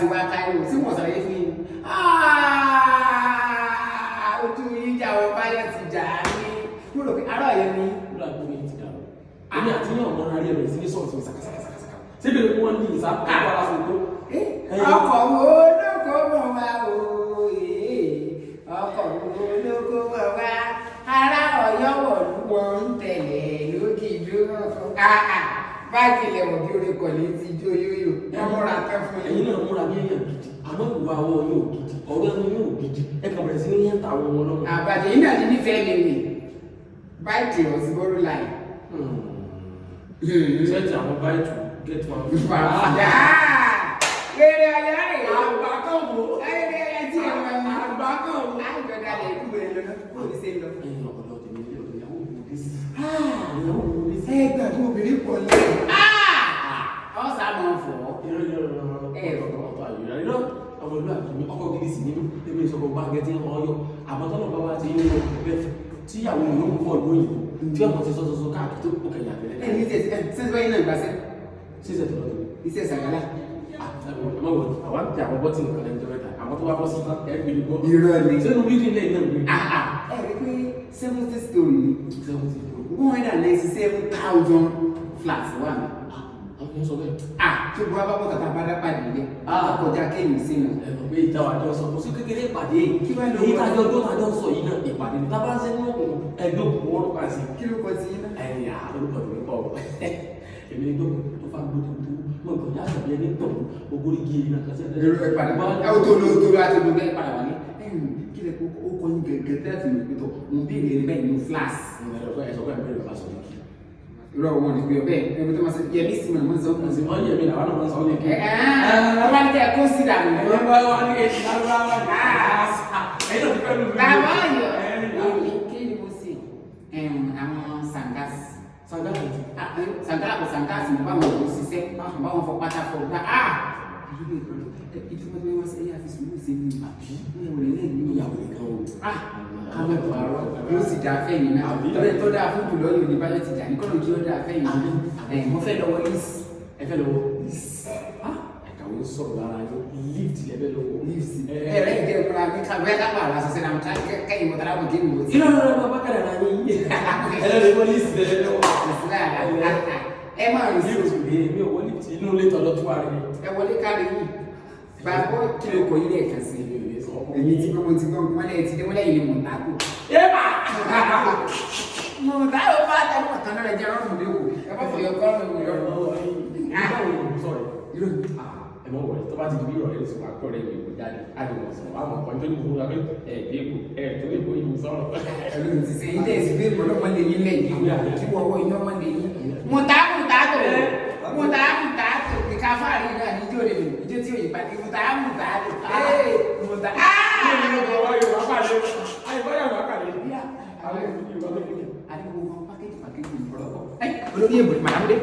ti wá Cairo tí wọ́n sàlàyé fún yín. Ojú yín jà wọ́n báyọ̀ ti jà á ní. Mo rò pé ará ọ̀yọ́ ni. Nígbà tó ní ti dàrú. Èmi àti yín ọ̀mọ́ ara rí ẹ̀rẹ̀ sí ní sọ̀rọ̀ sí sàkàsàkàsàkà. Síbi ni wọ́n ní ìsá ọkọ̀ aláṣọ tó. Ọkọ̀ wo ló kó mọ̀ wá o? Ọkọ̀ wo ló kó mọ̀ wá? Ará Ọ̀yọ́ wọ̀lú wọn ń tẹ̀lé lókè dúró. Báàgì ilẹ̀ wọ̀ bí orin kọ̀ létí ijó yóyò. Wọ́n múra tán fún Ẹ̀yin yín. náà múra bí èèyàn gidi, àmọ́ ìwà ọwọ́ yóò gidi, ọ̀rọ̀ ẹnu yóò gidi, ẹ kàn bẹ̀rẹ̀ sí ní yẹn ta àwọn ọmọ ọlọ́mọ. Àbàjẹ́ yìí náà ti nífẹ̀ẹ́ mi wì. Báyìí ọ̀sìn bọ́rú láì. Sẹ́ẹ̀tì àwọn buy two get one. Rere ọ̀yọ́ rè é. Àgbà kan wò. Rere ọ̀yọ́ tí ẹ̀ wọ́n ní. Àgbà kan wò. Àjọ̀dálẹ̀ ìkúgbèrè lọ́nà kó o ní ṣe lọ. Ẹ̀yin ọ̀dọ́ tèmi ilé ọ̀dọ̀ ìyàwó mi dé sí. Ìyàwó mi dé sí. Ẹ gbàgbọ́ obìnrin pọ̀ lẹ́. Ọ̀sà máa ń fọ̀. Irọ́ irọ́ irọ́ irọ́ ọ̀tọ̀ àyè irọ́ ọmọlúwàbí mi ọkọ̀ gidi sì nínú èmi ìsọ̀kọ̀ gbàgẹ́ tí wọ́n yọ àmọ́ tọ́lọ̀ bá wá ti ń lọ bẹ́ẹ̀ tíyàwó mi ló ń bọ̀ lóyìnbó tí ọmọ ti sọ́sọ́sọ́ káàkiri tó kó kẹyà tẹ́lẹ̀. Ẹ ní ṣe ẹ ṣe báyìí náà gbàṣẹ. Ṣíṣe tọ̀dọ̀ tèmi. Iṣẹ́ sàgálà. Ẹ má wọ̀ àwọn àti àwọn bọ́tì nìkan lẹ́nu jẹ́ mẹ́ta àwọn tó bá bọ́ sí tán ẹ gbé gbọ́. Irọ́ ni. Sínú bídìí lẹ́yìn náà gbé. Ẹ rí pé 70 story ni. 70. 197,000 flats wà ní. Àwọn èèyàn sọ bẹ́ẹ̀. Tó bu abábọ̀ tàbí abádápàdé ilé. Kọjá kéyìn sínú. Ẹ mọ̀ pé ìta àjọ sọ kò sí kékeré ìpàdé. Kí wá ló Èyí wá? tájọ ọdún tájọ sọ yìí náà ìpàdé ní tábà ń ṣe nínú òkùnkùn ẹgbẹ́ òkùnkùn wọ́n ló pa sí. Kí ló kọ sí yín náà? Ẹ̀yìn orúkọ tèmi kọ́ ọ. Èmi ní tó tó fa gbódò tó mọ̀ nǹkan yá sàbí ẹni tọ̀ ogórígi èyí náà kan sí Èrò ẹ padà. Ẹ o tó lo tó lo àti gbogbo ẹ padà wà ní. Kí lẹ kó ó kọ yín gẹ́gẹ́ tẹ́lẹ̀ tí mo pè tọ̀ mo ń béèrè ẹni báyìí nínú flash. Ẹ sọ pé ẹ bẹ̀rẹ̀ bá sọ ní kí. Irọ́ wọn ni pé ọbẹ̀ ẹni tó máa ṣe yẹmí sí mọ̀ sọ. Àti wọ́n yẹ̀ mí làwọn náà máa ń sọ ní kí. Ẹ ẹ wọ́n ní kẹ́ ẹ kó sí dànù. Ẹ̀yin bá wà ní èyí lárúbáwá ní. Ẹ̀yin náà ti fẹ́ lù mí. Bàbá ọ̀yọ́ èmi kí ni mo ṣe? Àwọn sangas. Sangá kò jù. Sangala kò sangas mo bá wọn kò ṣiṣẹ́ mo bá wọn fọ pátá fọ gbà á. Ìtumọ̀ tí wọ́n ṣe é àfi sùúrù sí mi. Àbí Ìyàwó rẹ̀ náà ní ìyàwó nìkan o. Kámẹ́ pààrọ̀ yóò sì dáa fẹ́yìn náà. Àbí? Tọ́lẹ̀ tó dáa fún jùlọ yóò ní báyọ̀ ti jà ní kọ́nà kí ó dáa fẹ́yìn náà. Ẹ̀ mo fẹ́ lọ́wọ́ lis. Ẹ fẹ́ lọ́wọ́. Ẹ̀kàwé ń sọ̀rọ̀ lára yín lift lẹ́fẹ́ lọ́wọ́. Lips. Ẹ̀rẹ́ ìjẹ́ ìmúra mi ká bẹ́ẹ̀ ká pààrọ̀ aṣọ sẹ́nà kẹ́yìn mọ̀tàlá mọ̀ kí ni mo ti. Irọ́ irọ́ irọ́ bá kàdà náà yín. Ẹ lọ́ọ́ lè wọ lift lẹ́fẹ́ lọ́wọ́. Ẹ máa rìn sí. Lift rèé mi ò wọ lift inú ilé tọ̀dọ̀ tó wà rèé. Ẹ wọlé kárí yìí. Bàbá kí ló kọ ilé ẹ̀kan sí? Èmi ò lè sọ ọkọ. Èmi ti gbọ́ mo ti gbọ́ wọ́n lẹ́yìn ti dé wọ́n lẹ́yìn ni mò ń takò. Yébà! Mo ta ó bá ta mọ̀ tán lọ́rẹ̀ jẹ́ rọ́rùn lé wò. Ẹ bá fọyọ kọ́ ọ̀rùn rẹ̀ rọrùn. Irọ́ ẹ mọ̀ wọ̀lẹ̀ tó bá ti di bí ìrọ̀lẹ́ lè sọ wá kọ́ rẹ̀ ìwé jáde àjùmọ̀ sọ̀rọ̀ àmọ̀ kan tó ní gbogbo wa pé ẹ̀ dé ipò ẹ̀ tó lè kó ìwò sọ̀rọ̀. Ẹ̀rù ti sẹ́yìn tẹ̀ sí pé mọ̀lọ́mọ́ lè yín lẹ́yìn kí wọ́n wọ́ iná mọ́ lè yín. Mùtá mùtá tó mùtá mùtá tó ìka fáàrí náà ní ijó rẹ̀ ijó tí òyìnbá ní mùtá mùtá tó ee mùtá. Àdìgbò wọn pákéjì pákéjì ìfọ̀rọ̀pọ̀. Olórí èbò màdàmúdé.